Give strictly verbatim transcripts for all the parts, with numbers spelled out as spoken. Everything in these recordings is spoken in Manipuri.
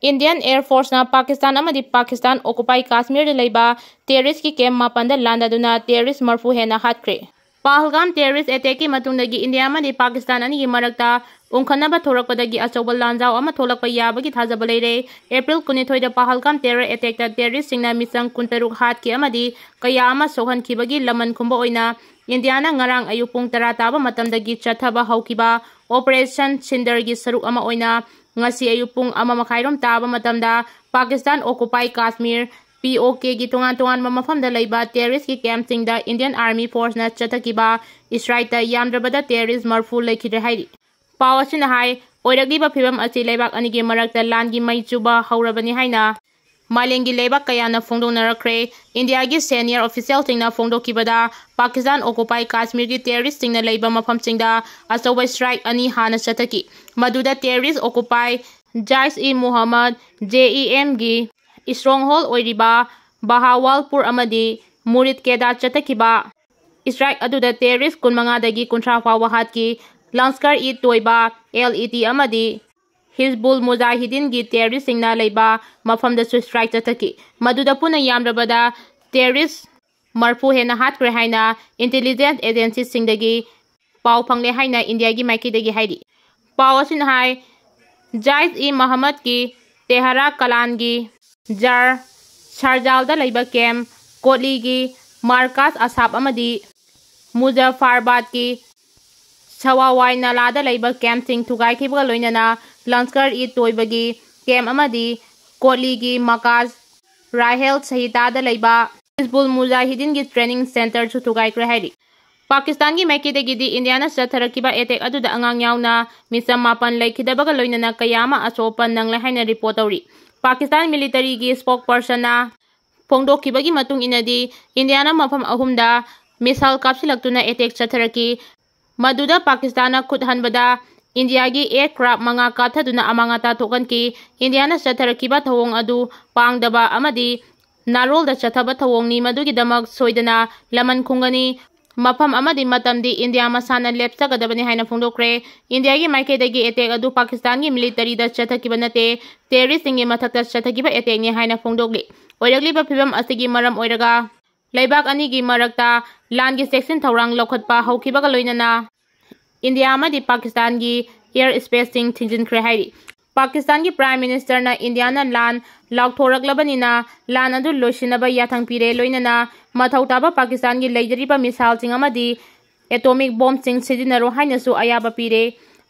Indian Air Force ꯅ ꯄꯥꯀꯤꯁꯇꯥꯟ ꯑꯃꯗꯤ ꯄꯥꯀꯤꯁꯇꯥꯟ occupied ꯀꯥꯁꯃꯤꯔꯗ ꯂꯩꯕ terrorist ꯀꯤ camp ꯃꯥꯄꯟꯗ ꯂꯥꯟꯗꯥꯗꯨꯅ terrorist ꯃꯔꯐꯨ ꯍꯦꯟꯅ ꯍꯥꯠꯈ꯭ꯔꯦ꯫ ꯄꯍꯜꯒꯥꯝ terrorist attack ꯀꯤ ꯃꯇꯨꯡꯗꯒꯤ ꯏꯟꯗꯤꯌꯥ ꯑꯃꯗꯤ ꯄꯥꯀꯤꯁꯇꯥꯟ ꯑꯅꯤꯒꯤ ꯃꯔꯛꯇ ꯎꯪꯈꯠꯅꯕ ꯊꯣꯔꯛꯄꯗꯒꯤ ꯑꯆꯧꯕ ꯂꯥꯟꯖꯥꯎ ꯑꯃ ꯊꯣꯛꯂꯛꯄ ꯌꯥꯕꯒꯤ ꯊꯥꯖꯕ ꯂꯩꯔꯦ꯫ April ꯀꯨꯟꯅꯤꯊꯣꯏꯗ ꯄꯍꯜꯒꯥꯝ terror attack ꯇ terrorist ꯁꯤꯡꯅ ꯃꯤꯆꯝ ꯀꯨꯟꯇꯔꯨꯛ ꯍꯥꯠꯈꯤ ꯑꯃꯗꯤ ꯀꯌꯥ ꯑꯃ ꯁꯣꯛꯍꯟꯈꯤꯕꯒꯤ ꯂꯃꯟ ꯈꯨꯝꯕ ꯑꯣꯏꯅ ꯏꯟꯗꯤꯌꯥꯅ ꯉꯔꯥꯡ ꯑꯌꯨꯛ ꯄꯨꯡ ꯇꯔꯥ ꯇꯥꯕ ꯃꯇꯝꯗꯒꯤ ꯆꯠꯊꯕ ꯍꯧꯈꯤꯕ Operation Sindoor ꯒꯤ ꯁꯔꯨꯛ ꯑꯃ ꯑꯣꯏꯅ ꯉꯁꯤ ꯑꯌꯨꯛ ꯄꯨꯡ ꯑꯃ ꯃꯈꯥꯏꯔꯣꯝ ꯇꯥꯕ ꯃꯇꯝꯗ Pakistan occupied Kashmir, P O K ꯒꯤ ꯇꯣꯉꯥꯟ ꯇꯣꯉꯥꯟꯕ ꯃꯐꯝꯗ ꯂꯩꯕ terrorist ꯀꯤ camp ꯁꯤꯡꯗ Indian Army Force ꯅ ꯆꯠꯊꯈꯤꯕ strike ꯇ ꯌꯥꯝꯗ꯭ꯔꯕꯗ terrorist ꯃꯔꯐꯨ ꯂꯩꯈꯤꯗ꯭ꯔꯦ ꯍꯥꯏꯔꯤ꯫ ꯄꯥꯎ ꯑꯁꯤꯅ ꯍꯥꯏ, ꯑꯣꯏꯔꯛꯂꯤꯕ ꯐꯤꯕꯝ ꯑꯁꯤ ꯂꯩꯕꯥꯛ ꯑꯅꯤꯒꯤ ꯃꯔꯛꯇ ꯂꯥꯟꯒꯤ ꯃꯩ ꯆꯨꯕ ꯍꯧꯔꯕꯅꯤ ꯍꯥꯏꯅ ꯃꯥꯂꯦꯝꯒꯤ ꯂꯩꯕꯥꯛ ꯀꯌꯥꯅ ꯐꯣꯡꯗꯣꯛꯅꯔꯛꯈ꯭ꯔꯦ꯫ ꯏꯟꯗꯤꯌꯥꯒꯤ senior official ꯁꯤꯡꯅ ꯐꯣꯡꯗꯣꯛꯈꯤꯕꯗ, ꯄꯥꯀꯤꯁꯇꯥꯟ occupied ꯀꯥꯁꯃꯤꯔꯒꯤ terrorist ꯁꯤꯡꯅ ꯂꯩꯕ ꯃꯐꯝꯁꯤꯡꯗ ꯑꯆꯧꯕ strike ꯑꯅꯤ ꯍꯥꯟꯅ ꯆꯠꯊꯈꯤ꯫ ꯃꯗꯨꯗ terrorist occupied Jaish-e Mohammed, J E M, ꯒꯤ stronghold ꯑꯣꯏꯔꯤꯕ ꯕꯍꯥꯋꯥꯜꯄꯨꯔ ꯑꯃꯗꯤ ꯃꯨꯔꯤꯗ ꯀꯦꯗꯥ ꯆꯠꯊꯈꯤꯕ strike ꯑꯗꯨꯗ terrorist ꯀꯨꯟꯃꯉꯥꯗꯒꯤ ꯀꯨꯟꯊ꯭ꯔꯥ ꯐꯥꯎꯕ ꯍꯥꯠꯈꯤ꯫ Lashkar-e-Toiba, L E T, ꯑꯃꯗꯤ ꯍꯤꯖꯕꯨꯜ ꯃꯨꯖꯥꯍꯤꯗꯤꯟꯒꯤ terrorist ꯁꯤꯡꯅ ꯂꯩꯕ ꯃꯐꯝꯗꯁꯨ strike ꯆꯠꯊꯈꯤ꯫ ꯃꯗꯨꯗ ꯄꯨꯟꯅ ꯌꯥꯝꯂꯕꯗ terrorist ꯃꯔꯐꯨ ꯍꯦꯟꯅ ꯍꯥꯠꯈ꯭ꯔꯦ ꯍꯥꯏꯅ intelligence agency ꯁꯤꯡꯗꯒꯤ ꯄꯥꯎ ꯐꯪꯂꯦ ꯍꯥꯏꯅ ꯏꯟꯗꯤꯌꯥꯒꯤ ꯃꯥꯏꯀꯩꯗꯒꯤ ꯍꯥꯏꯔꯤ꯫ ꯄꯥꯎ ꯑꯁꯤꯅ ꯍꯥꯏ, Jaish-e-Mohammed-ꯀꯤ ꯇꯦꯍꯔꯥ ꯀꯂꯥꯟꯒꯤ ꯖꯥꯔ ꯁꯥꯔꯖꯥꯜꯗ ꯂꯩꯕ camp, ꯀꯣꯠꯂꯤꯒꯤ ꯃꯥꯔꯀꯥꯁ ꯑꯁꯥꯞ ꯑꯃꯗꯤ ꯃꯨꯖꯐꯥꯔꯕꯥꯗꯀꯤ ꯁꯋꯥꯋꯥꯏ ꯅꯥꯂꯥꯗ ꯂꯩꯕ camp ꯁꯤꯡ ꯊꯨꯒꯥꯏꯈꯤꯕꯒ ꯂꯣꯏꯅꯅ ꯂꯟꯁꯀꯔ-ꯏ-ꯇꯣꯏꯕꯒꯤ camp ꯑꯃꯗꯤ ꯀꯣꯠꯂꯤꯒꯤ ꯃꯥꯔꯀꯥꯁ ꯔꯥꯍꯦꯜ ꯁꯍꯤꯇꯥꯗ ꯂꯩꯕ ꯍꯤꯖꯕꯨꯜ ꯃꯨꯖꯥꯍꯤꯗꯤꯟꯒꯤ training centre ꯁꯨ ꯊꯨꯒꯥꯏꯈ꯭ꯔꯦ ꯍꯥꯏꯔꯤ꯫ ꯄꯥꯀꯤꯁꯇꯥꯟꯒꯤ ꯃꯥꯏꯀꯩꯗꯒꯤꯗꯤ ꯏꯟꯗꯤꯌꯥꯅ ꯆꯠꯊꯔꯛꯈꯤꯕ attack ꯑꯗꯨꯗ ꯑꯉꯥꯡ ꯌꯥꯎꯅ ꯃꯤꯆꯝ ꯃꯥꯄꯟ ꯂꯩꯈꯤꯗꯕꯒ ꯂꯣꯏꯅꯅ ꯀꯌꯥ ꯑꯃ ꯑꯁꯣꯛ ꯑꯄꯟ ꯅꯪꯂꯦ ꯍꯥꯏꯅ report ꯇꯧꯔꯤ꯫ ꯄꯥꯀꯤꯁꯇꯥꯟ military ꯒꯤ spokesperson ꯅ ꯐꯣꯡꯗꯣꯛꯈꯤꯕꯒꯤ ꯃꯇꯨꯡ ꯏꯟꯅꯗꯤ, ꯏꯟꯗꯤꯌꯥꯅ ꯃꯐꯝ ꯑꯍꯨꯝꯗ missile ꯀꯥꯞꯁꯤꯜꯂꯛꯇꯨꯅ attack ꯆꯠꯊꯔꯛꯈꯤ꯫ ꯃꯗꯨꯗ ꯄꯥꯀꯤꯁꯇꯥꯟꯅ ꯈꯨꯠ ꯍꯟꯕꯗ ꯏꯟꯗꯤꯌꯥꯒꯤ aircraft ꯃꯉꯥ ꯀꯥꯞꯊꯗꯨꯅ ꯑꯃꯥꯡ ꯑꯇꯥ ꯊꯣꯛꯍꯟꯈꯤ꯫ ꯏꯟꯗꯤꯌꯥꯅ ꯆꯠꯊꯔꯛꯈꯤꯕ ꯊꯧꯑꯣꯡ ꯑꯗꯨ ꯄꯥꯡꯗꯕ ꯑꯃꯗꯤ ꯅꯥꯔꯣꯜꯗ ꯆꯠꯊꯕ ꯊꯧꯑꯣꯡꯅꯤ, ꯃꯗꯨꯒꯤꯗꯃꯛ ꯁꯣꯏꯗꯅ ꯂꯃꯟ ꯈꯨꯝꯒꯅꯤ꯫ ꯃꯐꯝ ꯑꯃꯗꯤ ꯃꯇꯝꯗꯤ ꯏꯟꯗꯤꯌꯥ ꯃꯁꯥꯅ ꯂꯦꯞꯆꯒꯗꯕꯅꯤ ꯍꯥꯏꯅ ꯐꯣꯡꯗꯣꯛꯈ꯭ꯔꯦ꯫ ꯏꯟꯗꯤꯌꯥꯒꯤ ꯃꯥꯏꯀꯩꯗꯒꯤ ꯑꯦꯇꯦꯛ ꯑꯗꯨ ꯄꯥꯀꯤꯁꯇꯥꯟꯒꯤ ꯃꯤꯂꯤꯇꯔꯤꯗ ꯆꯠꯊꯈꯤꯕ ꯅꯠꯇꯦ, ꯇꯦꯔꯣꯔꯤꯁꯁꯤꯡꯒꯤ ꯃꯊꯛꯇ ꯆꯠꯊꯈꯤꯕ ꯑꯦꯇꯦꯛꯅꯤ ꯍꯥꯏꯅ ꯐꯣꯡꯗꯣꯛꯂꯤ꯫ ꯑꯣꯏꯔꯛꯂꯤꯕ ꯐꯤꯕꯝ ꯑꯁꯤꯒꯤ ꯃꯔꯝ ꯑꯣꯏꯔꯒ ꯂꯩꯕꯥꯛ ꯑꯅꯤꯒꯤ ꯃꯔꯛꯇ ꯂꯥꯟꯒꯤ ꯆꯦꯛꯁꯤꯟ ꯊꯧꯔꯥꯡ ꯂꯧꯈꯠꯄ ꯍꯧꯈꯤꯕꯒ ꯂꯣꯏꯅꯅ ꯏꯟꯗꯤꯌꯥ ꯑꯃꯗꯤ ꯄꯥꯀꯤꯁꯇꯥꯟꯒꯤ ꯑꯦꯌꯔ ꯁ꯭ꯄꯦꯁꯁꯤꯡ ꯊꯤꯡꯖꯤꯟꯈ꯭ꯔꯦ ꯍꯥꯏꯔꯤ꯫ ꯄꯥꯀꯤꯁꯇꯥꯟꯒꯤ ꯄ꯭ꯔꯥꯏꯝ ꯃꯤꯅꯤꯁꯇꯔꯅ ꯏꯟꯗꯤꯌꯥꯅ ꯂꯥꯟ ꯂꯥꯎꯊꯣꯔꯛꯂꯕꯅꯤꯅ ꯂꯥꯟ ꯑꯗꯨ ꯂꯣꯏꯁꯤꯟꯅꯕ ꯌꯥꯊꯪ ꯄꯤꯔꯦ, ꯂꯣꯏꯅꯅ ꯃꯊꯧ ꯇꯥꯕ ꯄꯥꯀꯤꯁꯇꯥꯟꯒꯤ ꯂꯩꯖꯔꯤꯕ ꯃꯤꯁꯥꯏꯜꯁꯤꯡ ꯑꯃꯗꯤ ꯑꯦꯇꯣꯃꯤꯛ ꯕꯣꯝꯕꯁꯤꯡ ꯁꯤꯖꯤꯟꯅꯔꯣ ꯍꯥꯏꯅꯁꯨ ꯑꯌꯥꯕ ꯄꯤꯔꯦ꯫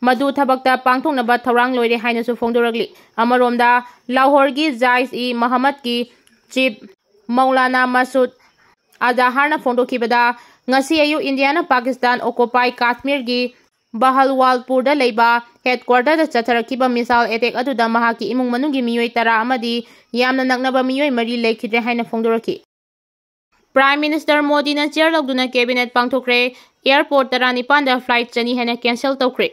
ꯃꯗꯨ ꯊꯕꯛꯇ ꯄꯥꯡꯊꯣꯛꯅꯕ ꯊꯧꯔꯥꯡ ꯂꯣꯏꯔꯦ ꯍꯥꯏꯅꯁꯨ ꯐꯣꯡꯗꯣꯔꯛꯂꯤ꯫ ꯑꯃꯔꯣꯝꯗ, ꯂꯥꯍꯣꯔꯒꯤ ꯖꯥꯏꯁ ꯏ ꯃꯍꯝꯃꯗꯀꯤ ꯆꯤꯐ ꯃꯧꯂꯥꯅꯥ ꯃꯁꯨꯗ ꯑꯖꯍꯥꯔꯅ ꯐꯣꯡꯗꯣꯛꯈꯤꯕꯗ, ꯉꯁꯤ ꯑꯌꯨꯛ ꯏꯟꯗꯤꯌꯥꯅ ꯄꯥꯀꯤꯁꯇꯥꯟ ꯑꯣꯀꯨꯄꯥꯏ ꯀꯥꯁꯃꯤꯔꯒꯤ ꯕꯍꯜꯋꯥꯜꯄꯨꯔꯗ ꯂꯩꯕ ꯍꯦꯗꯀ꯭ꯋꯥꯔꯇꯔꯗ ꯆꯠꯊꯔꯛꯈꯤꯕ ꯃꯤꯁꯥꯏꯜ ꯑꯦꯇꯦꯛ ꯑꯗꯨꯗ ꯃꯍꯥꯛꯀꯤ ꯏꯃꯨꯡ ꯃꯅꯨꯡꯒꯤ ꯃꯤꯑꯣꯏ ꯇꯔꯥ ꯑꯃꯗꯤ ꯌꯥꯝꯅ ꯅꯛꯅꯕ ꯃꯤꯑꯣꯏ ꯃꯔꯤ ꯂꯩꯈꯤꯗ꯭ꯔꯦ ꯍꯥꯏꯅ ꯐꯣꯡꯗꯣꯔꯛꯈꯤ꯫ ꯄ꯭ꯔꯥꯏꯝ ꯃꯤꯅꯤꯁꯇꯔ ꯃꯣꯗꯤꯅ ꯆꯤꯌꯔ ꯂꯧꯗꯨꯅ ꯀꯦꯕꯤꯅꯦꯠ ꯄꯥꯡꯊꯣꯛꯈ꯭ꯔꯦ꯫ ꯑꯦꯌꯔꯄꯣꯔꯠ ꯇꯔꯥꯅꯤꯄꯥꯟꯗ ꯐ꯭ꯂꯥꯏꯠ ꯆꯅꯤ ꯍꯦꯟꯅ ꯀꯦꯟꯁꯦꯜ ꯇꯧꯈ꯭ꯔꯦ꯫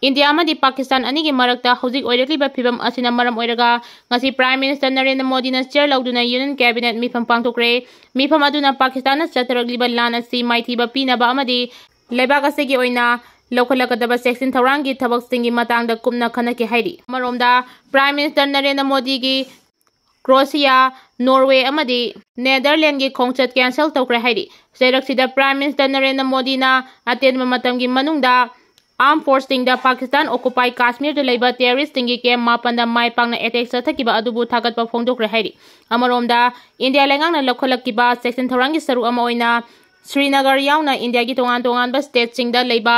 ꯏꯟꯗꯤꯌꯥ ꯑꯃꯗꯤ ꯄꯥꯀꯤꯁꯇꯥꯟ ꯑꯅꯤꯒꯤ ꯃꯔꯛꯇ ꯍꯧꯖꯤꯛ ꯑꯣꯏꯔꯛꯂꯤꯕ ꯐꯤꯕꯝ ꯑꯁꯤꯅ ꯃꯔꯝ ꯑꯣꯏꯔꯒ ꯉꯁꯤ ꯄ꯭ꯔꯥꯏꯝ ꯃꯤꯅꯤꯁꯇꯔ ꯅꯔꯦꯟꯗ꯭ꯔ ꯃꯣꯗꯤꯅ ꯆꯤꯌꯔ ꯂꯧꯗꯨꯅ ꯌꯨꯅꯤꯌꯟ ꯀꯦꯕꯤꯅꯦꯠ ꯃꯤꯐꯝ ꯄꯥꯡꯊꯣꯛꯈ꯭ꯔꯦ꯫ ꯃꯤꯐꯝ ꯑꯗꯨꯅ ꯄꯥꯀꯤꯁꯇꯥꯟꯅ ꯆꯠꯊꯔꯛꯂꯤꯕ ꯂꯥꯟ ꯑꯁꯤ ꯃꯥꯏꯊꯤꯕ ꯄꯤꯅꯕ ꯑꯃꯗꯤ ꯂꯩꯕꯥꯛ ꯑꯁꯤꯒꯤ ꯑꯣꯏꯅ ꯂꯧꯈꯠꯂꯛꯀꯗꯕ ꯆꯦꯛꯁꯤꯟ ꯊꯧꯔꯥꯡꯒꯤ ꯊꯕꯛꯁꯤꯡꯒꯤ ꯃꯇꯥꯡꯗ ꯀꯨꯞꯅ ꯈꯟꯅꯈꯤ ꯍꯥꯏꯔꯤ꯫ ꯑꯃꯔꯣꯝꯗ, ꯄ꯭ꯔꯥꯏꯝ ꯃꯤꯅꯤꯁꯇꯔ ꯅꯔꯦꯟꯗ꯭ꯔ ꯃꯣꯗꯤꯒꯤ ꯀ꯭ꯔꯣꯁꯤꯌꯥ, ꯅꯣꯔꯋꯦ ꯑꯃꯗꯤ ꯅꯦꯗꯔꯂꯦꯟꯒꯤ ꯈꯣꯡꯆꯠ ꯀꯦꯟꯁꯦꯜ ꯇꯧꯈ꯭ꯔꯦ ꯍꯥꯏꯔꯤ꯫ ꯆꯩꯔꯛꯁꯤꯗ ꯄ꯭ꯔꯥꯏꯝ ꯃꯤꯅꯤꯁꯇꯔ ꯅꯔꯦꯟꯗ꯭ꯔ ꯃꯣꯗꯤꯅ ꯑꯇꯦꯟꯕ ꯃꯇꯝꯒꯤ ꯃꯅꯨꯡꯗ ꯑꯥꯔꯝ ꯐꯣꯔꯁꯁꯤꯡꯗ ꯄꯥꯀꯤꯁꯇꯥꯟ ꯑꯣꯀꯨꯄꯥꯏ ꯀꯥꯁꯃꯤꯔꯗ ꯂꯩꯕ ꯇꯦꯔꯣꯔꯤꯁꯁꯤꯡꯒꯤ ꯀꯦꯝꯞ ꯃꯥꯄꯟꯗ ꯃꯥꯏ ꯄꯥꯛꯅ ꯑꯦꯇꯦꯛ ꯆꯠꯊꯈꯤꯕ ꯑꯗꯨꯕꯨ ꯊꯥꯒꯠꯄ ꯐꯣꯡꯗꯣꯛꯈ꯭ꯔꯦ ꯍꯥꯏꯔꯤ꯫ ꯑꯃꯔꯣꯝꯗ, ꯏꯟꯗꯤꯌꯥ ꯂꯩꯉꯥꯛꯅ ꯂꯧꯈꯠꯂꯛꯈꯤꯕ ꯆꯦꯛꯁꯤꯟ ꯊꯧꯔꯥꯡꯒꯤ ꯁꯔꯨꯛ ꯑꯃ ꯑꯣꯏꯅ ꯁ꯭ꯔꯤꯅꯒꯔ ꯌꯥꯎꯅ ꯏꯟꯗꯤꯌꯥꯒꯤ ꯇꯣꯉꯥꯟ ꯇꯣꯉꯥꯟꯕ ꯁ꯭ꯇꯦꯠꯁꯤꯡꯗ ꯂꯩꯕ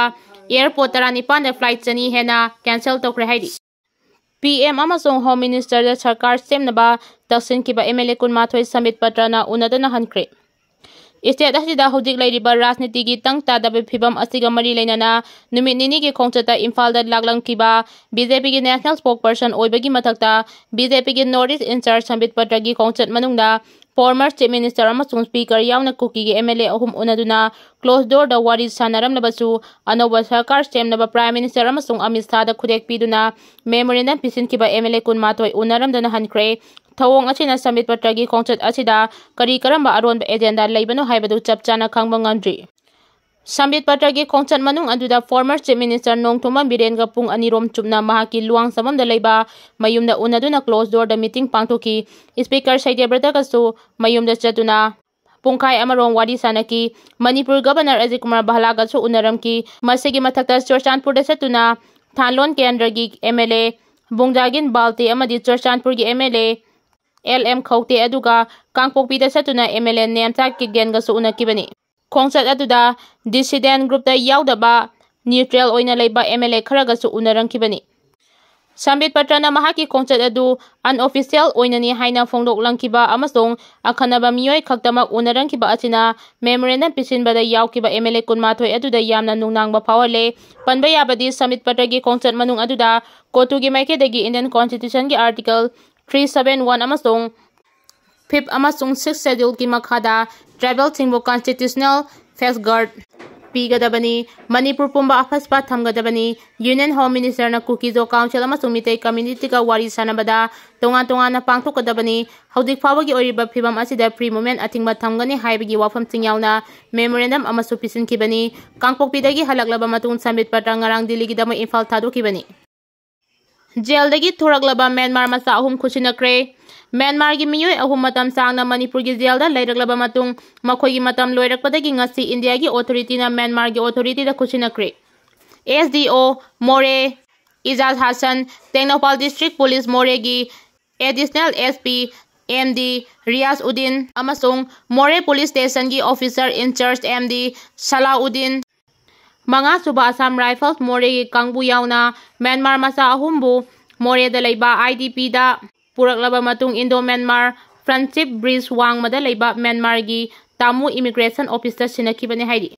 ꯑꯦꯌꯔꯄꯣꯔꯠ ꯇꯔꯥꯅꯤꯄꯥꯟꯗ ꯐ꯭ꯂꯥꯏꯠ ꯆꯅꯤ ꯍꯦꯟꯅ ꯀꯦꯟꯁꯦꯜ ꯇꯧꯈ꯭ꯔꯦ ꯍꯥꯏꯔꯤ꯫ ꯄꯤ ꯑꯦꯝ ꯑꯃꯁꯨꯡ ꯍꯣꯝ ꯃꯤꯅꯤꯁꯇꯔꯗ ꯁꯔꯀꯥꯔ ꯁꯦꯝꯅꯕ ꯇꯛꯁꯤꯟꯈꯤꯕ ꯑꯦꯝ ꯑꯦꯜ ꯑꯦ ꯀꯨꯟꯃꯥꯊꯣꯏ ꯁꯝꯕꯤꯠ ꯄꯇ꯭ꯔꯅ ꯎꯅꯗꯅ ꯍꯟꯈ꯭ꯔꯦ꯫ ꯁ꯭ꯇꯦꯠ ꯑꯁꯤꯗ ꯍꯧꯖꯤꯛ ꯂꯩꯔꯤꯕ ꯔꯥꯖꯅꯤꯇꯤꯒꯤ ꯇꯪ ꯇꯥꯗꯕ ꯐꯤꯕꯝ ꯑꯁꯤꯒ ꯃꯔꯤ ꯂꯩꯅꯅ ꯅꯨꯃꯤꯠ ꯅꯤꯅꯤꯒꯤ ꯈꯣꯡꯆꯠꯇ ꯏꯝꯐꯥꯜꯗ ꯂꯥꯛꯂꯝꯈꯤꯕ ꯕꯤ ꯖꯦ ꯄꯤꯒꯤ ꯅꯦꯁꯅꯦꯜ ꯁ꯭ꯄꯣꯛꯄꯔꯁꯟ ꯑꯣꯏꯕꯒꯤ ꯃꯊꯛꯇ ꯕꯤ ꯖꯦ ꯄꯤꯒꯤ ꯅꯣꯔꯠ ꯏꯁ ꯏꯟꯆꯥꯔꯖ ꯁꯝꯕꯤꯠ ꯄꯇ꯭ꯔꯒꯤ ꯈꯣꯡꯆꯠ ꯃꯅꯨꯡꯗ ꯐꯣꯔꯃꯔ ꯆꯤꯐ ꯃꯤꯅꯤꯁꯇꯔ ꯑꯃꯁꯨꯡ ꯁ꯭ꯄꯤꯀꯔ ꯌꯥꯎꯅ ꯀꯨꯀꯤꯒꯤ ꯑꯦꯝ ꯑꯦꯜ ꯑꯦ ꯑꯍꯨꯝ ꯎꯅꯗꯨꯅ ꯀ꯭ꯂꯣꯖ ꯗꯣꯔꯗ ꯋꯥꯔꯤ ꯁꯥꯟꯅꯔꯝꯂꯕꯁꯨ, ꯑꯅꯧꯕ ꯁꯔꯀꯥꯔ ꯁꯦꯝꯅꯕ ꯄ꯭ꯔꯥꯏꯝ ꯃꯤꯅꯤꯁꯇꯔ ꯑꯃꯁꯨꯡ ꯑꯃꯤꯠ ꯁꯥꯍꯗ ꯈꯨꯗꯦꯛ ꯄꯤꯗꯨꯅ ꯃꯦꯃꯣꯔꯦꯟꯗꯝ ꯄꯤꯁꯤꯟꯈꯤꯕ ꯑꯦꯝ ꯑꯦꯜ ꯑꯦ ꯀꯨꯟꯃꯥꯊꯣꯏ ꯎꯅꯔꯝꯗꯅ ꯍꯟꯈ꯭ꯔꯦ꯫ ꯊꯧꯑꯣꯡ ꯑꯁꯤꯅ ꯁꯝꯕꯤꯠ ꯄꯇ꯭ꯔꯒꯤ ꯈꯣꯡꯆꯠ ꯑꯁꯤꯗ ꯀꯔꯤ ꯀꯔꯝꯕ ꯑꯔꯣꯟꯕ ꯑꯦꯖꯦꯟꯗꯥ ꯂꯩꯕꯅꯣ ꯍꯥꯏꯕꯗꯨ ꯆꯞ ꯆꯥꯅ ꯈꯪꯕ ꯉꯝꯗ꯭ꯔꯤ꯫ ꯁꯝꯕꯤꯠ ꯄꯇ꯭ꯔꯒꯤ ꯈꯣꯡꯆꯠ ꯃꯅꯨꯡ ꯑꯗꯨꯗ former Chief Minister ꯅꯣꯡꯊꯣꯝꯕꯝ ꯕꯤꯔꯦꯟꯒ ꯄꯨꯡ ꯑꯅꯤꯔꯣꯝ ꯆꯨꯞꯅ ꯃꯍꯥꯛꯀꯤ ꯂꯨꯋꯥꯡ ꯆꯃꯝꯗ ꯂꯩꯕ ꯃꯌꯨꯝꯗ ꯎꯅꯗꯨꯅ closed doorꯗ meeting ꯄꯥꯡꯊꯣꯛꯈꯤ꯫ Speaker ꯁꯩꯗꯦꯕ꯭ꯔꯇꯒꯁꯨ ꯃꯌꯨꯝꯗ ꯆꯠꯇꯨꯅ ꯄꯨꯡꯈꯥꯏ ꯑꯃꯔꯣꯝ ꯋꯥꯔꯤ ꯁꯥꯅꯈꯤ꯫ ꯃꯅꯤꯄꯨꯔ Governor ꯑꯖꯤꯠ ꯀꯨꯃꯥꯔ ꯚꯜꯂꯥꯒꯁꯨ ꯎꯅꯔꯝꯈꯤ꯫ ꯃꯁꯤꯒꯤ ꯃꯊꯛꯇ ꯆꯨꯔꯆꯥꯟꯄꯨꯔꯗ ꯆꯠꯇꯨꯅ ꯊꯥꯟꯂꯣꯟ ꯀꯦꯟꯗ꯭ꯔꯒꯤ MLA ꯕꯨꯡꯖꯥꯒꯤꯟ ꯕꯥꯜꯇꯦ ꯑꯃꯗꯤ ꯆꯨꯔꯆꯥꯟꯄꯨꯔꯒꯤ MLA L M ꯈꯧꯇꯦ, ꯑꯗꯨꯒ ꯀꯥꯡꯄꯣꯛꯄꯤꯗ ꯆꯠꯇꯨꯅ MLA ꯅꯦꯝꯆꯥ ꯀꯤꯒꯦꯟꯒꯁꯨ ꯎꯅꯈꯤꯕꯅꯤ꯫ ꯈꯣꯡꯆꯠ ꯑꯗꯨꯗ dissident groupꯇ ꯌꯥꯎꯗꯕ neutral ꯑꯣꯏꯅ ꯂꯩꯕ MLA ꯈꯔꯒꯁꯨ ꯎꯅꯔꯝꯈꯤꯕꯅꯤ꯫ ꯁꯝꯕꯤꯠ ꯄꯇ꯭ꯔꯅ ꯃꯍꯥꯛꯀꯤ ꯈꯣꯡꯆꯠ ꯑꯗꯨ unofficial ꯑꯣꯏꯅꯅꯤ ꯍꯥꯏꯅ ꯐꯣꯡꯗꯣꯛꯂꯝꯈꯤꯕ ꯑꯃꯁꯨꯡ ꯑꯈꯟꯅꯕ ꯃꯤꯑꯣꯏ ꯈꯛꯇꯃꯛ ꯎꯅꯔꯝꯈꯤꯕ ꯑꯁꯤꯅ memorandum ꯄꯤꯁꯤꯟꯕꯗ ꯌꯥꯎꯈꯤꯕ MLA ꯀꯨꯟꯃꯥꯊꯣꯏ ꯑꯗꯨꯗ ꯌꯥꯝꯅ ꯅꯨꯡꯅꯥꯡꯕ ꯐꯥꯎꯍꯜꯂꯦ꯫ ꯄꯟꯕ ꯌꯥꯕꯗꯤ, ꯁꯝꯕꯤꯠ ꯄꯇ꯭ꯔꯒꯤ ꯈꯣꯡꯆꯠ ꯃꯅꯨꯡ ꯑꯗꯨꯗ ꯀꯣꯇꯨꯒꯤ ꯃꯥꯏꯀꯩꯗꯒꯤ Indian Constitutionꯒꯤ Article three seven one ꯑꯃꯁꯨꯡ fifth ꯑꯃꯁꯨꯡ sixth scheduleꯒꯤ ꯃꯈꯥꯗ tribalꯁꯤꯡꯕꯨ constitutional safeguard ꯄꯤꯒꯗꯕꯅꯤ, ꯃꯅꯤꯄꯨꯔ ꯄꯨꯝꯕ ꯑꯐꯁꯄꯥ ꯊꯝꯒꯗꯕꯅꯤ, Union Home Ministerꯅ ꯀꯨꯀꯤ-ꯖꯣ Council ꯑꯃꯁꯨꯡ ꯃꯤꯇꯩ communityꯒ ꯋꯥꯔꯤ ꯁꯥꯅꯕꯗ ꯇꯣꯉꯥꯟ ꯇꯣꯉꯥꯟꯅ ꯄꯥꯡꯊꯣꯛꯀꯗꯕꯅꯤ, ꯍꯧꯖꯤꯛ ꯐꯥꯎꯕꯒꯤ ꯑꯣꯏꯔꯤꯕ ꯐꯤꯕꯝ ꯑꯁꯤꯗ free movement ꯑꯊꯤꯡꯕ ꯊꯝꯒꯅꯤ ꯍꯥꯏꯕꯒꯤ ꯋꯥꯐꯝꯁꯤꯡ ꯌꯥꯎꯅ memorandum ꯑꯃꯁꯨ ꯄꯤꯁꯤꯟꯈꯤꯕꯅꯤ꯫ ꯀꯥꯡꯄꯣꯛꯄꯤꯗꯒꯤ ꯍꯜꯂꯛꯂꯕ ꯃꯇꯨꯡ ꯁꯝꯕꯤꯠ ꯄꯇ꯭ꯔ ꯉꯔꯥꯡ ꯗꯤꯜꯂꯤꯒꯤꯗꯃꯛ ꯏꯝꯐꯥꯜ ꯊꯥꯗꯣꯛꯈꯤꯕꯅꯤ꯫ ꯖꯦꯜꯗꯒꯤ ꯊꯣꯔꯛꯂꯕ ꯃ꯭ꯌꯥꯟꯃꯥꯔ ꯃꯆꯥ ꯑꯍꯨꯝ ꯈꯨꯠꯁꯤꯟꯅꯈ꯭ꯔꯦ꯫ ꯃ꯭ꯌꯥꯟꯃꯥꯔꯒꯤ ꯃꯤꯑꯣꯏ ꯑꯍꯨꯝ ꯃꯇꯝ ꯁꯥꯡꯅ ꯃꯅꯤꯄꯨꯔꯒꯤ ꯖꯦꯜꯗ ꯂꯩꯔꯛꯂꯕ ꯃꯇꯨꯡ, ꯃꯈꯣꯏꯒꯤ ꯃꯇꯝ ꯂꯣꯏꯔꯛꯄꯗꯒꯤ ꯉꯁꯤ ꯏꯟꯗꯤꯌꯥꯒꯤ authorityꯅ ꯃ꯭ꯌꯥꯟꯃꯥꯔꯒꯤ authorityꯗ ꯈꯨꯠꯁꯤꯟꯅꯈ꯭ꯔꯦ꯫ S D O ꯃꯣꯔꯦ ꯏꯖꯥꯖ ꯍꯥꯁꯟ, ꯇꯦꯡꯅꯧꯄꯥꯜ District Police ꯃꯣꯔꯦꯒꯤ Additional S P M D Riyaz Uddin ꯑꯃꯁꯨꯡ ꯃꯣꯔꯦ Police Stationꯒꯤ Officer in Charge M D ꯁꯂꯥꯎꯗꯤꯟ, ꯃꯉꯥꯁꯨꯕ Assam Rifles ꯃꯣꯔꯦꯒꯤ ꯀꯥꯡꯕꯨ ꯌꯥꯎꯅ ꯃ꯭ꯌꯥꯟꯃꯥꯔ ꯃꯆꯥ ꯑꯍꯨꯝꯕꯨ ꯃꯣꯔꯦꯗ ꯂꯩꯕ I D Pꯗ ꯄꯨꯔꯛꯂꯕ ꯃꯇꯨꯡ, Indo Myanmar Friendship Bridge ꯋꯥꯡꯃꯗ ꯂꯩꯕ ꯃ꯭ꯌꯥꯟꯃꯥꯔꯒꯤ ꯇꯥꯃꯨ Immigration Officeꯇ ꯁꯤꯟꯅꯈꯤꯕꯅꯤ ꯍꯥꯏꯔꯤ꯫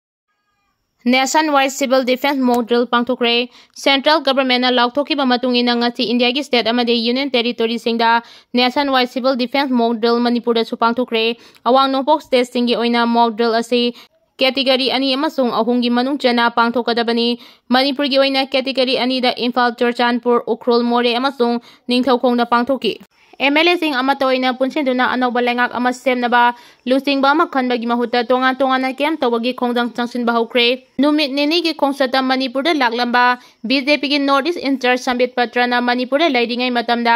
Nationwide Civil Defence Mock Drill ꯄꯥꯡꯊꯣꯛꯈ꯭ꯔꯦ꯫ Central Governmentꯅ ꯂꯥꯎꯊꯣꯛꯈꯤꯕ ꯃꯇꯨꯡ ꯏꯟꯅ, ꯉꯁꯤ ꯏꯟꯗꯤꯌꯥꯒꯤ state ꯑꯃꯗꯤ Union Territoryꯁꯤꯡꯗ Nationwide Civil Defence Mock Drill ꯃꯅꯤꯄꯨꯔꯗꯁꯨ ꯄꯥꯡꯊꯣꯛꯈ꯭ꯔꯦ꯫ ꯑꯋꯥꯡ ꯅꯣꯡꯄꯣꯛ stateꯁꯤꯡꯒꯤ ꯑꯣꯏꯅ mock drill ꯑꯁꯤ ꯀꯦꯇꯤꯒꯣꯔꯤ ꯑꯅꯤ ꯑꯃꯁꯨꯡ ꯑꯍꯨꯝꯒꯤ ꯃꯅꯨꯡ ꯆꯟꯅ ꯄꯥꯡꯊꯣꯛꯀꯗꯕꯅꯤ꯫ ꯃꯅꯤꯄꯨꯔꯒꯤ ꯑꯣꯏꯅ ꯀꯦꯇꯤꯒꯣꯔꯤ ꯑꯅꯤꯗ ꯏꯝꯐꯥꯜ, ꯆꯨꯔꯆꯥꯟꯄꯨꯔ, ꯎꯈ꯭ꯔꯨꯜ, ꯃꯣꯔꯦ ꯑꯃꯁꯨꯡ ꯅꯤꯡꯊꯧꯈꯣꯡꯗ ꯄꯥꯡꯊꯣꯛꯈꯤ꯫ ꯑꯦꯝ ꯑꯦꯜ ꯑꯦꯁꯤꯡ ꯑꯃꯠꯇ ꯑꯣꯏꯅ ꯄꯨꯟꯁꯤꯟꯗꯨꯅ ꯑꯅꯧꯕ ꯂꯩꯉꯥꯛ ꯑꯃ ꯁꯦꯝꯅꯕ ꯂꯨꯆꯤꯡꯕ ꯑꯃ ꯈꯟꯕꯒꯤ ꯃꯍꯨꯠꯇ ꯇꯣꯉꯥꯟ ꯇꯣꯉꯥꯟꯅ ꯀꯦꯝ ꯇꯧꯕꯒꯤ ꯈꯣꯡꯖꯪ ꯆꯪꯁꯤꯟꯕ ꯍꯧꯈ꯭ꯔꯦ꯫ ꯅꯨꯃꯤꯠ ꯅꯤꯅꯤꯒꯤ ꯈꯣꯡꯆꯠꯇ ꯃꯅꯤꯄꯨꯔꯗ ꯂꯥꯛꯂꯝꯕ ꯕꯤ ꯖꯦ ꯄꯤꯒꯤ ꯅꯣꯔꯠ ꯏꯁ ꯏꯟꯆꯥꯔꯖ ꯁꯝꯕꯤꯠ ꯄꯇ꯭ꯔꯅ ꯃꯅꯤꯄꯨꯔꯗ ꯂꯩꯔꯤꯉꯩ ꯃꯇꯝꯗ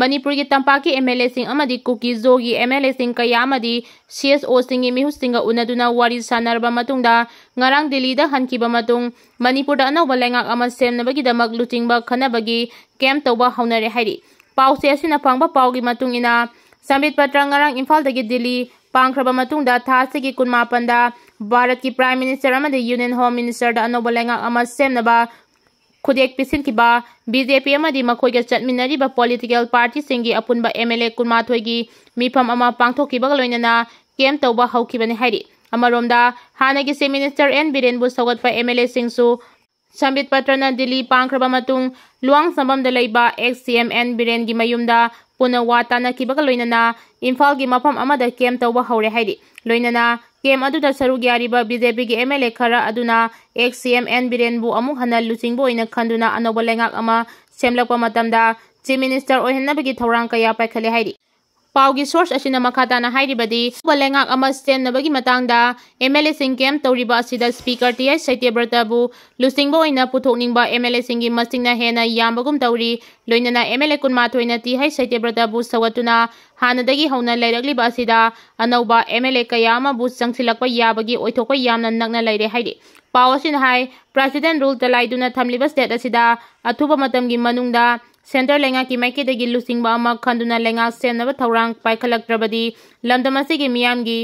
ꯃꯅꯤꯄꯨꯔꯒꯤ ꯇꯝꯄꯥꯛꯀꯤ ꯑꯦꯝ ꯑꯦꯜ ꯑꯦꯁꯤꯡ ꯑꯃꯗꯤ ꯀꯨꯀꯤ ꯖꯣꯒꯤ ꯑꯦꯝ ꯑꯦꯜ ꯑꯦꯁꯤꯡ ꯀꯌꯥ ꯑꯃꯗꯤ ꯁꯤ ꯑꯦꯁ ꯑꯣꯁꯤꯡꯒꯤ ꯃꯤꯍꯨꯠꯁꯤꯡꯒ ꯎꯅꯗꯨꯅ ꯋꯥꯔꯤ ꯁꯥꯟꯅꯔꯕ ꯃꯇꯨꯡꯗ ꯉꯔꯥꯡ ꯗꯤꯜꯂꯤꯗ ꯍꯟꯈꯤꯕ ꯃꯇꯨꯡ ꯃꯅꯤꯄꯨꯔꯗ ꯑꯅꯧꯕ ꯂꯩꯉꯥꯛ ꯑꯃ ꯁꯦꯝꯅꯕꯒꯤꯗꯃꯛ ꯂꯨꯆꯤꯡꯕ ꯈꯟꯅꯕꯒꯤ ꯀꯦꯝ ꯇꯧꯕ ꯍꯧꯅꯔꯦ ꯍꯥꯏꯔꯤ꯫ ꯄꯥꯎꯆꯦ ꯑꯁꯤꯅ ꯐꯪꯕ ꯄꯥꯎꯒꯤ ꯃꯇꯨꯡ ꯏꯟꯅ, ꯁꯝꯕꯤꯠ ꯄꯇ꯭ꯔ ꯉꯔꯥꯡ ꯏꯝꯐꯥꯜꯗꯒꯤ ꯗꯤꯜꯂꯤ ꯄꯥꯡꯈ꯭ꯔꯕ ꯃꯇꯨꯡꯗ ꯊꯥ ꯑꯁꯤꯒꯤ ꯀꯨꯟꯃꯥꯄꯟꯗ ꯚꯥꯔꯠꯀꯤ Prime Minister ꯑꯃꯗꯤ Union Home Ministerꯗ ꯑꯅꯧꯕ ꯂꯩꯉꯥꯛ ꯑꯃ ꯁꯦꯝꯅꯕ ꯈꯨꯗꯦꯛ ꯄꯤꯁꯤꯟꯈꯤꯕ ꯕꯤ ꯖꯦ ꯄꯤ ꯑꯃꯗꯤ ꯃꯈꯣꯏꯒ ꯆꯠꯃꯤꯟꯅꯔꯤꯕ political partyꯁꯤꯡꯒꯤ ꯑꯄꯨꯟꯕ ꯑꯦꯝ ꯑꯦꯜ ꯑꯦ ꯀꯨꯟꯃꯥꯊꯣꯏꯒꯤ ꯃꯤꯐꯝ ꯑꯃ ꯄꯥꯡꯊꯣꯛꯈꯤꯕꯒ ꯂꯣꯏꯅꯅ ꯀꯦꯝ ꯇꯧꯕ ꯍꯧꯈꯤꯕꯅꯤ ꯍꯥꯏꯔꯤ꯫ ꯑꯃꯔꯣꯝꯗ, ꯍꯥꯟꯅꯒꯤ Chief Minister ꯑꯦꯟ ꯕꯤꯔꯦꯟꯕꯨ ꯁꯧꯒꯠꯄ ꯑꯦꯝ ꯑꯦꯜ ꯑꯦꯁꯤꯡꯁꯨ ꯁꯝꯕꯤꯠ ꯄꯇ꯭ꯔꯅ ꯗꯤꯜꯂꯤ ꯄꯥꯡꯈ꯭ꯔꯕ ꯃꯇꯨꯡ ꯂꯨꯋꯥꯡꯁꯝꯕꯝꯗ ꯂꯩꯕ ex C M ꯑꯦꯟ ꯕꯤꯔꯦꯟꯒꯤ ꯃꯌꯨꯝꯗ ꯄꯨꯟꯅ ꯋꯥ ꯇꯥꯟꯅꯈꯤꯕꯒ ꯂꯣꯏꯅꯅ ꯏꯝꯐꯥꯜꯒꯤ ꯃꯐꯝ ꯑꯃꯗ ꯀꯦꯝ ꯇꯧꯕ ꯍꯧꯔꯦ ꯍꯥꯏꯔꯤ꯫ ꯂꯣꯏꯅꯅ ꯀꯦꯝ ꯑꯗꯨꯗ ꯁꯔꯨꯛ ꯌꯥꯔꯤꯕ ꯕꯤ ꯖꯦ ꯄꯤꯒꯤ ꯑꯦꯝ ꯑꯦꯜ ꯑꯦ ꯈꯔ ꯑꯗꯨꯅ ex C M ꯑꯦꯟ ꯕꯤꯔꯦꯟꯕꯨ ꯑꯃꯨꯛ ꯍꯟꯅ ꯂꯨꯆꯤꯡꯕ ꯑꯣꯏꯅ ꯈꯟꯗꯨꯅ ꯑꯅꯧꯕ ꯂꯩꯉꯥꯛ ꯑꯃ ꯁꯦꯝꯂꯛꯄ ꯃꯇꯝꯗ Chief Minister ꯑꯣꯏꯍꯟꯅꯕꯒꯤ ꯊꯧꯔꯥꯡ ꯀꯌꯥ ꯄꯥꯏꯈꯠꯂꯦ ꯍꯥꯏꯔꯤ꯫ ꯄꯥꯎꯒꯤ source ꯑꯁꯤꯅ ꯃꯈꯥ ꯇꯥꯅ ꯍꯥꯏꯔꯤꯕꯗꯤ, ꯑꯅꯧꯕ ꯂꯩꯉꯥꯛ ꯑꯃ ꯁꯦꯝꯅꯕꯒꯤ ꯃꯇꯥꯡꯗ ꯑꯦꯝ ꯑꯦꯜ ꯑꯦꯁꯤꯡ ꯀꯦꯝ ꯇꯧꯔꯤꯕ ꯑꯁꯤꯗ Speaker ꯇꯤ ꯑꯩꯆ ꯁꯇ꯭ꯌꯕ꯭ꯔꯇꯕꯨ ꯂꯨꯆꯤꯡꯕ ꯑꯣꯏꯅ ꯄꯨꯊꯣꯛꯅꯤꯡꯕ ꯑꯦꯝ ꯑꯦꯜ ꯑꯦꯁꯤꯡꯒꯤ ꯃꯁꯤꯡꯅ ꯍꯦꯟꯅ ꯌꯥꯝꯕꯒꯨꯝ ꯇꯧꯔꯤ꯫ ꯂꯣꯏꯅꯅ ꯑꯦꯝ ꯑꯦꯜ ꯑꯦ ꯀꯨꯟꯃꯥꯊꯣꯏꯅ ꯇꯤ ꯑꯩꯆ ꯁꯇ꯭ꯌꯕ꯭ꯔꯇꯕꯨ ꯁꯧꯒꯠꯇꯨꯅ ꯍꯥꯟꯅꯗꯒꯤ ꯍꯧꯅ ꯂꯩꯔꯛꯂꯤꯕ ꯑꯁꯤꯗ ꯑꯅꯧꯕ ꯑꯦꯝ ꯑꯦꯜ ꯑꯦ ꯀꯌꯥ ꯑꯃꯕꯨ ꯆꯪꯁꯤꯜꯂꯛꯄ ꯌꯥꯕꯒꯤ ꯑꯣꯏꯊꯣꯛꯄ ꯌꯥꯝꯅ ꯅꯛꯅ ꯂꯩꯔꯦ ꯍꯥꯏꯔꯤ꯫ ꯄꯥꯎ ꯑꯁꯤꯅ ꯍꯥꯏ, President rule ꯆꯂꯥꯏꯗꯨꯅ ꯊꯝꯂꯤꯕ state ꯑꯁꯤꯗ ꯑꯊꯨꯕ ꯃꯇꯝꯒꯤ ꯃꯅꯨꯡꯗ centre ꯂꯩꯉꯥꯛꯀꯤ ꯃꯥꯏꯀꯩꯗꯒꯤ ꯂꯨꯆꯤꯡꯕ ꯑꯃ ꯈꯟꯗꯨꯅ ꯂꯩꯉꯥꯛ ꯁꯦꯝꯅꯕ ꯊꯧꯔꯥꯡ ꯄꯥꯏꯈꯠꯂꯛꯇ꯭ꯔꯕꯗꯤ ꯂꯝꯗꯝ ꯑꯁꯤꯒꯤ ꯃꯤꯌꯥꯝꯒꯤ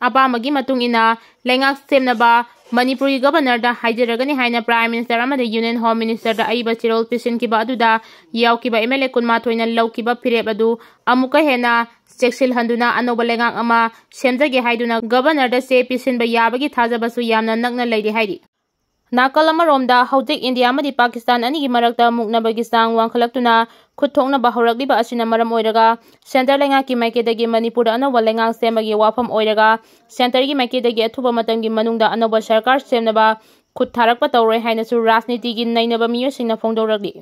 ꯑꯄꯥꯝꯕꯒꯤ ꯃꯇꯨꯡ ꯏꯟꯅ ꯂꯩꯉꯥꯛ ꯁꯦꯝꯅꯕ ꯃꯅꯤꯄꯨꯔꯒꯤ Governorꯗ ꯍꯥꯏꯖꯔꯒꯅꯤ ꯍꯥꯏꯅ Prime Minister ꯑꯃꯗꯤ Union Home Ministerꯗ ꯑꯏꯕ ꯆꯦꯔꯣꯜ ꯄꯤꯁꯤꯟꯈꯤꯕ ꯑꯗꯨꯗ ꯌꯥꯎꯈꯤꯕ ꯑꯦꯝ ꯑꯦꯜ ꯑꯦ ꯀꯨꯟꯃꯥꯊꯣꯏꯅ ꯂꯧꯈꯤꯕ ꯐꯤꯔꯦꯞ ꯑꯗꯨ ꯑꯃꯨꯛꯀ ꯍꯦꯟꯅ ꯆꯦꯛꯁꯤꯜꯍꯟꯗꯨꯅ ꯑꯅꯧꯕ ꯂꯩꯉꯥꯛ ꯑꯃ ꯁꯦꯝꯖꯒꯦ ꯍꯥꯏꯗꯨꯅ Governorꯗ ꯆꯦ ꯄꯤꯁꯤꯟꯕ ꯌꯥꯕꯒꯤ ꯊꯥꯖꯕꯁꯨ ꯌꯥꯝꯅ ꯅꯛꯅ ꯂꯩꯔꯤ ꯍꯥꯏꯔꯤ꯫ ꯅꯥꯀꯜ ꯑꯃꯔꯣꯝꯗ, ꯍꯧꯖꯤꯛ ꯏꯟꯗꯤꯌꯥ ꯑꯃꯗꯤ ꯄꯥꯀꯤꯁꯇꯥꯟ ꯑꯅꯤꯒꯤ ꯃꯔꯛꯇ ꯃꯨꯛꯅꯕꯒꯤ ꯆꯥꯡ ꯋꯥꯡꯈꯠꯂꯛꯇꯨꯅ ꯈꯨꯠ ꯊꯣꯛꯅꯕ ꯍꯧꯔꯛꯂꯤꯕ ꯑꯁꯤꯅ ꯃꯔꯝ ꯑꯣꯏꯔꯒ, ꯁꯦꯟꯇꯔ ꯂꯩꯉꯥꯛꯀꯤ ꯃꯥꯏꯀꯩꯗꯒꯤ ꯃꯅꯤꯄꯨꯔꯗ ꯑꯅꯧꯕ ꯂꯩꯉꯥꯛ ꯁꯦꯝꯕꯒꯤ ꯋꯥꯐꯝ ꯑꯣꯏꯔꯒ, ꯁꯦꯟꯇꯔꯒꯤ ꯃꯥꯏꯀꯩꯗꯒꯤ ꯑꯊꯨꯕ ꯃꯇꯝꯒꯤ ꯃꯅꯨꯡꯗ ꯑꯅꯧꯕ ꯁꯔꯀꯥꯔ ꯁꯦꯝꯅꯕ ꯈꯨꯠ ꯊꯥꯔꯛꯄ ꯇꯧꯔꯣꯏ ꯍꯥꯏꯅꯁꯨ ꯔꯥꯖꯅꯤꯇꯤꯒꯤ ꯅꯩꯅꯕ ꯃꯤꯑꯣꯏꯁꯤꯡꯅ ꯐꯣꯡꯗꯣꯔꯛꯂꯤ꯫